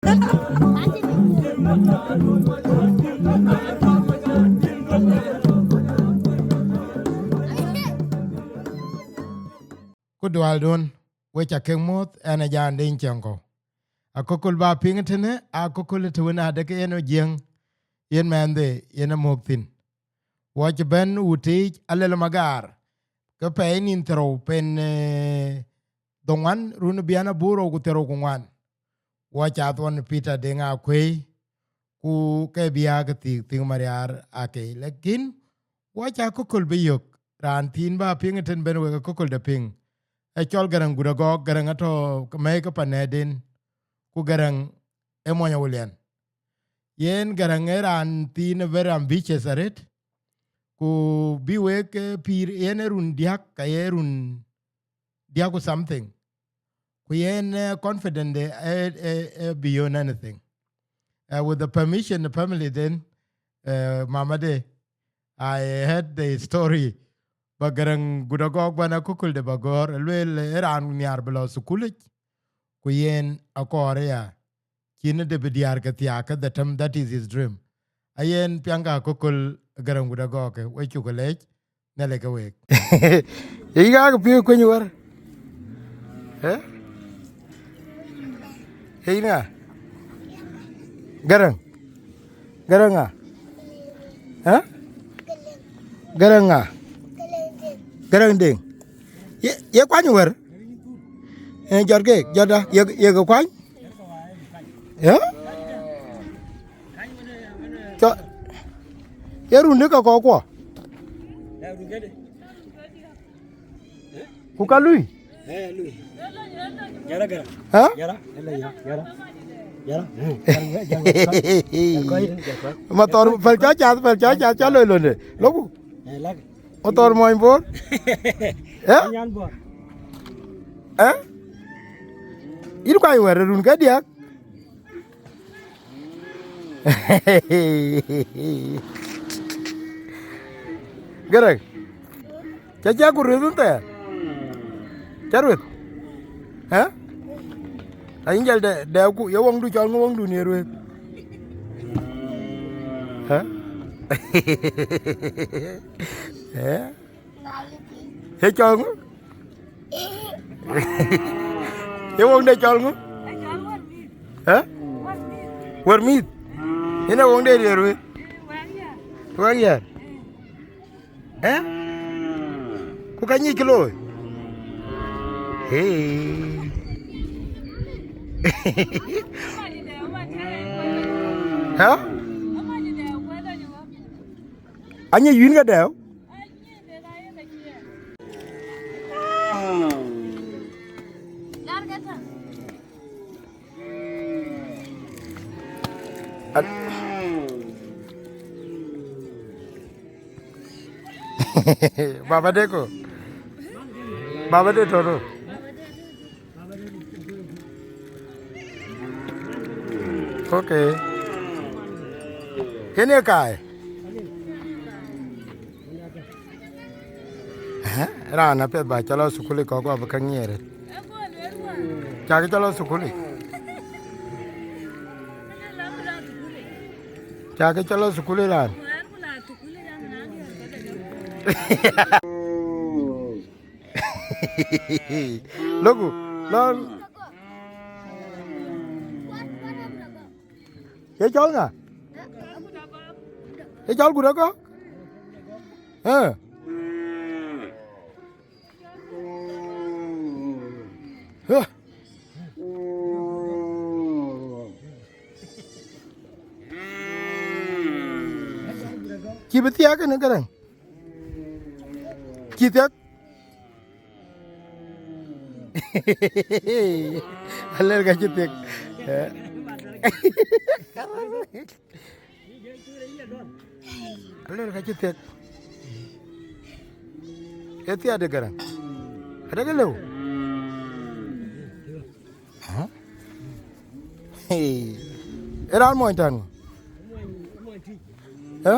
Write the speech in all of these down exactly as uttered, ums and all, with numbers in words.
Ku dualdun, we ca kek muɔ̈th, ɛn a Jaan Deny Ciɛŋkɔ̈u. Akököl ba piŋ tënë, akököl të wën adek yen ë Jiëŋ, yen mɛnhde, yen ë muk thïn. Wɔ cï bɛ̈n wutic Alel Magaar, ke pɛɛi nïn thiërrou pen, eh, dhoŋuan, run bian abur rou ku thiërrou ku ŋuan. Wɔ ca thuɔn Peter Deŋ Akuëi, ku ke biäk thiik thiŋ mariaar akei. Lakin wɔ ca akököl bï yök, raan thiin ba piŋ ëtën ben wek akököl de piŋ. Ë cɔl Gäräŋ Gut Agɔɔk, Gäräŋ atɔ̈ ke mɛ̈i ke panɛden, ku Gäräŋ ë mony Awulian. Yen Gäräŋ ë raan thiin ë very ambitious arët, ku bï wek, eh, pïïr, yen ë run diäk, ka ye run diäk ku something. Ku yen, eh, confident de, eh, eh, eh, beyond anything. Eh, with the permission of family then, eh, mama de, I heard the story. Ba Gäräŋ Gut Agɔɔk bana akököl de ba gɔ̈ɔ̈r, lueel, eh, raan nhiaar bï lɔ thukulic, ku yen akɔɔr aya. Cïn de bï diäär ke thiaak ke the term, that is his dream. Ayen piɛŋkë akököl Gäräŋ Gut Agɔɔk, we cuk leec, Nhialic ke week. Ye yï ɣak piööc kuëny wär? Eh? Ye yïn ŋa? Gäräŋ? Gäräŋ ŋa? Eh? Gäräŋ ŋa? Gäräŋ Deŋ. Ye, ye kuany wär? Eh, jɔt ke, jɔt da, ye, ye ke kuany? Eh? Cɔ, ye run dï ka kɔɔr kuɔ? Ku ka lui? Eh, lui. Yara, gara. Ha? Yara, yara, yara. Yara. Eh, yara, yara. Ma thɔɔr, pɛl ca cath, pɛl ca cath, ca loi londe. Loku. Eh, lak. Ma thɔɔr mɔny bor. Eh? Nyan bor. Eh? Yïn kuany wɛ̈ɛ̈r run ke diäk. Gäräŋ. Ca, ca ku rueth thɛɛr. Ca rueth. Hä? Ayïn jal dɛ, dɛ ku, ye woŋdu cɔl ŋö woŋdu ni rueth? Hä? Eh? Ye cɔl ŋö? Ye woŋde cɔl ŋö? Eh? Wär mïth. Yen ee woŋde dier wek. Wek yɛn. Eh? Ku ka nyic kë looi. Hey. Hä? Anyic yïn ke dɛɛu. At- Baba Deko. Baba De Toto. Okay. Kene kai. Ëë, raan apiɛth ba cä lɔ thukul kɔ̈k abï ke ŋiɛɛr. Cakë cä lɔ thukul. Cakë cä lɔ thukul raan. Loku, lɔ. Ye cɔl ŋa? Ye cɔl Gut Agɔk? Ëë. Ëë. Cï bï thiaak kënë Gäräŋ. Cï thiaak. Alel ka cï thiek. Alel ka cï thiek. Ee thiaak de Gäräŋ. Adek lëu. Hä? Hey. Ee raan mony tän ŋö? Hä?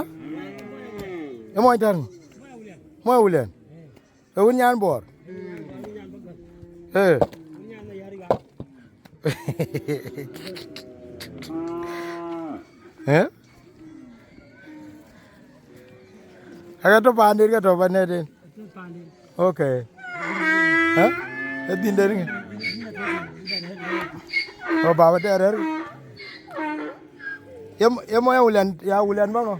Ee mony tän ŋö? Mony Awulian. Ee wun nyan Bor. Ee. Eh? Aka tɔ paandir ka tɔ pa nɛt en. Okay. Eh? E dhin der ŋi? O baba der er. Yem, yem ya wulian, ya wulian ba ŋo?